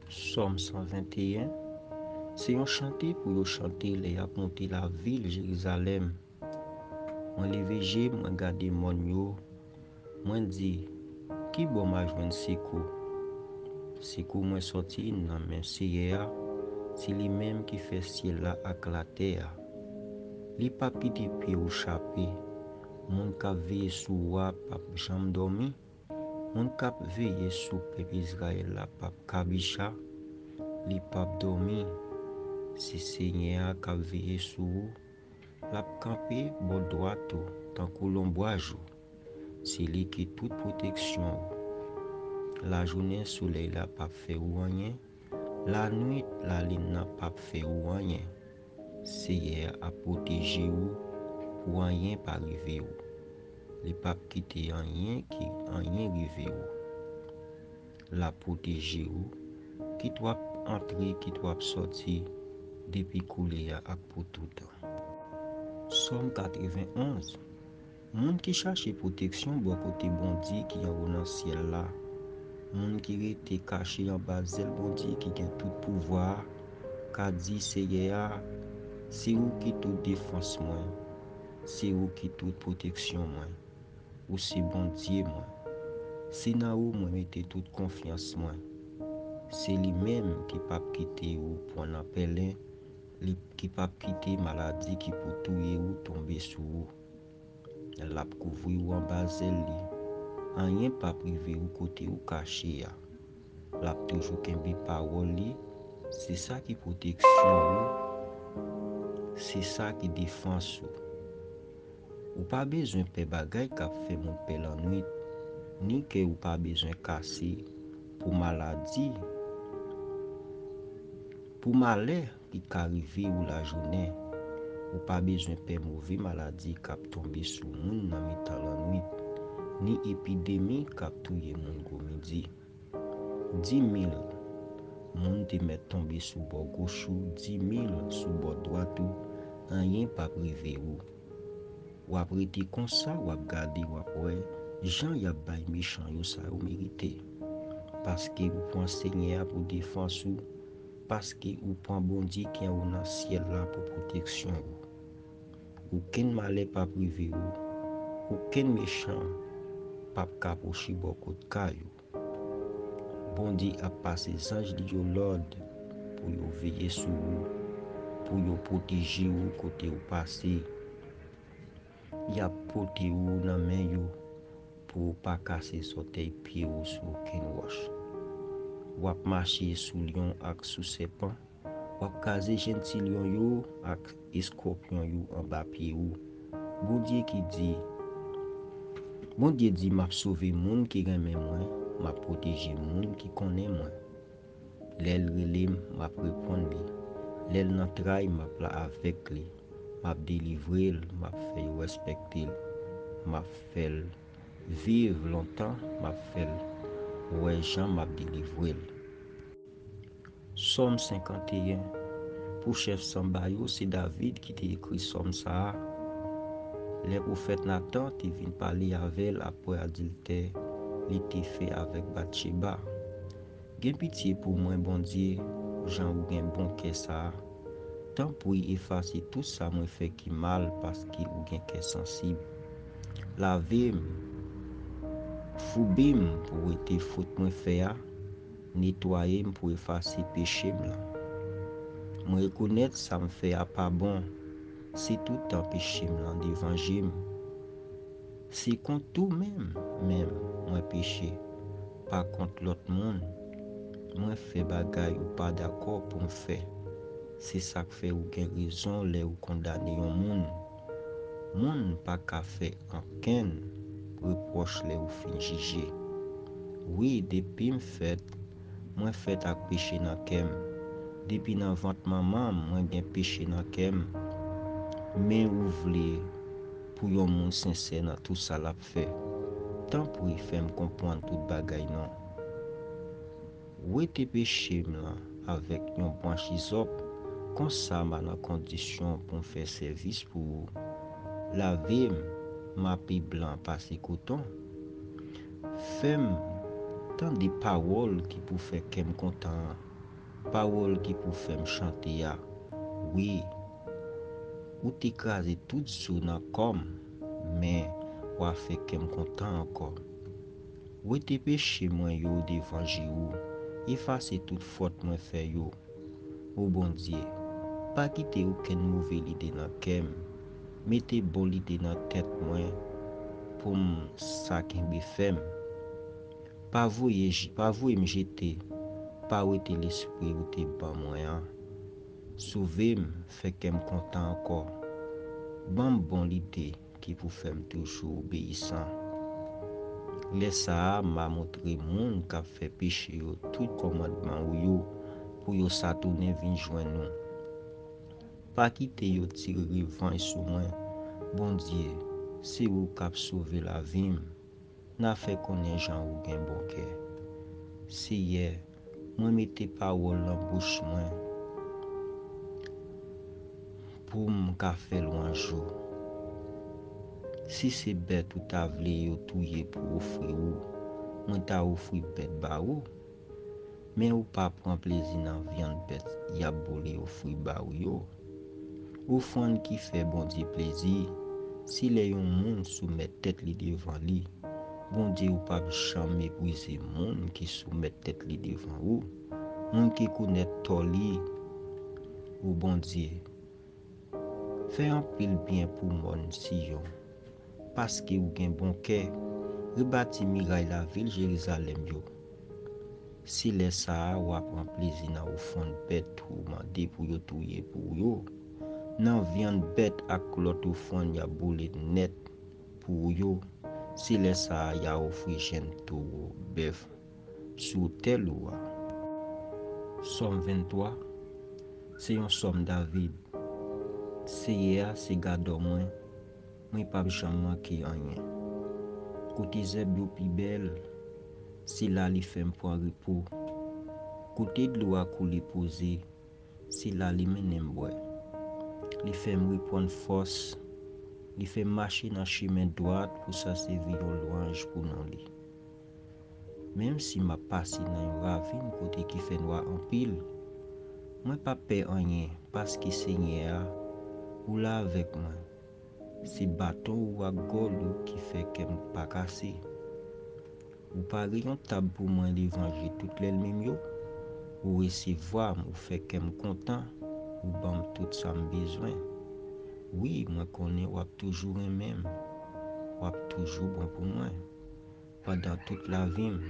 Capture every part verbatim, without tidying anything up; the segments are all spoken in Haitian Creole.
Sòm san venteyen. Se yon chante pou yo chante lè y ap monte lavil Jerizalèm. Mwen leve je m, mwen gade mòn yo, mwen di, "Ki bò m a jwenn sekou?" Sekou mwen sòti nan men Seyè a, se li menm ki fè syèl la ak latè a. Li p ap kite pye w chape. Moun k ap veye sou ou a p ap janm dòmi. Moun k ap veye sou pèp Izrayèl la p ap kabicha, li p ap dòmi. Se Senyè a k ap veye sou ou. L ap kanpe bò dwat ou tankou lonbraj ou. Se li ki tout pwoteksyon ou. Lajounen, solèy la p ap fè ou anyen. Lannuit, lalin nan p ap fè ou anyen. Seyè a ap pwoteje ou pou anyen pa rive ou. Li p ap kite anyen ki anyen rive ou. L ap pwoteje ou, kit w ap antre, kit w ap sòti, depi koulye a ak pou toutan. Sòm katrevenn onz. Moun ki chache pwoteksyon bò kote Bondye ki anwo nan syèl la, moun ki rete kache anba zèl Bondye ki gen tout pouvwa a, ka di Seyè a, "Se ou ki tout defans mwen, se ou ki tout pwoteksyon mwen, ou se Bondye mwen. Se nan ou mwen mete tout konfyans mwen." Se li menm ki p ap kite ou pran nan pèlen, li ki p ap kite maladi ki pou touye ou tonbe sou ou. L ap kouvri w anba zèl li. Anyen p ap rive ou kote ou kache a. L ap toujou kenbe pawòl li. Se sa ki pwoteksyon ou. Se sa ki defans ou. Ou pa bezwen pè bagay k ap fè moun pè lannwit, ni kè ou pa bezwen kase pou maladi, pou malè ki ka rive ou lajounen. Ou pa bezwen pè move maladi k ap tonbe sou moun nan mitan lannwit, ni epidemi k ap touye moun gwo midi. Di mil moun te mèt tonbe sou bò goch ou, di mil sou bò dwat ou, anyen p ap rive ou. W ap rete konsa, w ap gade, w ap wè jan y ap bay mechan yo sa yo merite. Paske ou pran Senyè a pou defans ou, paske ou pran Bondye ki anwo nan syèl la pou pwoteksyon ou. Okenn malè p ap rive ou, okenn mechan p ap ka pwoche bò kot kay ou. Bondye ap pase zanj li yo lòd pou yo veye sou ou, pou yo pwoteje ou kote ou pase. Y ap pote ou nan men yo pou ou pa kase sòtèy pye ou sou okenn wòch. W ap mache sou lyon ak sou sèpan, w ap kraze jèn ti lyon yo ak eskòpyon yo anba pye ou. Bondye ki di, Bondye di, "M ap sove moun ki renmen mwen, m ap pwoteje moun ki konnen mwen." Lè l rele m, m ap reponn li. Lè l nan tray, m ap la avèk li. M ap delivre l, m ap fè yo respekte l. M ap fè l viv lontan, m ap fè l wè jan m ap delivre l. Sòm senkanteyen. Pou chèf sanba yo, se David ki te ekri sòm sa a. Lè pwofèt Natan te vin pale avè l apre adiltè li te fè avèk Batcheba. Gen pitye pou mwen, Bondye, jan ou gen bon kè sa a. Tanpri, efase tout sa mwen fè ki mal, paske ou gen kè sansib. Lave m, foubi m pou wete fot mwen fè a, netwaye m pou efase peche m lan. Mwen rekonèt sa m fè a pa bon, se toutan peche m lan devan je m. Se kont ou menm, menm, mwen peche, pa kont lòt moun. Mwen fè bagay ou pa dakò pou m fè. Se sa k fè ou gen rezon lè ou kondane yon moun. Moun pa ka fè ankenn repwòch lè ou fin jije. Wi, depi m fèt, mwen fèt ak peche nan kè m. Depi nan vant manman m, mwen gen peche nan kè m. Men ou vle pou yon moun sensè nan tout sa l ap fè. Tanpri, fè m konprann tout bagay non. Wete peche m lan avèk yon branch izòp, konsa m a nan kondisyon pou m fè sèvis pou ou. Lave m, m a pi blan pase koton. Fè m tande pawòl ki pou fè kè m kontan an. pawòl ki pou fè m chante a. Wi, ou te kraze tout zo nan kò m, men w a fè kè m kontan ankò. Wete peche mwen yo devan je ou, efase tout fòt mwen fè yo. O Bondye, pa kite okenn move lide nan kè m. Mete bon lide nan tèt mwen pou m sa kenbe fèm. Pa voye, pa voye m jete, pa wete lespri ou te ban mwen an. Sove m, fè kè m kontan ankò. Ban m bon lide ki pou fè m toujou obeyisan. Lè sa a, m a montre moun k ap fè peche yo tout kòmandman ou yo, pou yo sa tounen vin jwenn ou. Pa kite yo tire revanj sou mwen. Bondye, se ou k ap sove lavi m. N a fè konnen jan ou gen bon kè. Seyè, mwen mete pawòl nan bouch mwen pou m ka fè lwanj ou. Si se bèt ou ta vle yo touye pou ofri ou, mwen ta ofri bèt ba ou. Men ou pa pran plezi nan vyann bèt y ap boule ofri ba ou yo. Ofrann ki fè Bondye plezi, se lè yon moun soumèt tèt li devan li. Bondye, ou p ap janm meprize moun ki soumèt tèt li devan ou, moun ki konèt tò li. O Bondye, fè anpil byen pou mòn Siyon, paske ou gen bon kè. Rebati miray lavil Jerizalèm yo. Se lè sa a w a pran plezi nan ofrann bèt ou mande pou yo touye pou ou yo, nan vyann bèt ak lòt ofrann y ap boule nèt pou ou yo. Se lè sa a y a ofri jenn towo, bèf, sou otèl ou a. Sòm venntwa, se yon sòm David. Seyè a se gadò mwen, mwen p ap janm manke anyen. Kote zèb yo pi bèl, se la li fè m pran repo. Kote dlo a koule poze, se la li mennen m bwè. Li fè m reprann fòs, li fè m mache nan chimen dwat pou sa sèvi yon lwanj pou non li. Menm si m ap pase nan yon ravin kote ki fè nwa anpil, mwen p ap pè anyen, paske Senyè a, ou la avèk mwen. Se baton ou ak gòl ou ki fè kè m pa kase. Ou pare yon tab pou mwen devan je tout lènmi m yo. Ou resevwa m, ou fè kè m kontan, ou ban m tout sa m bezwen. Wi, mwen konnen w ap toujou renmen m, w ap toujou bon pou mwen. Pandan tout lavi m,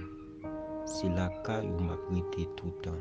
se lakay ou m ap rete toutan.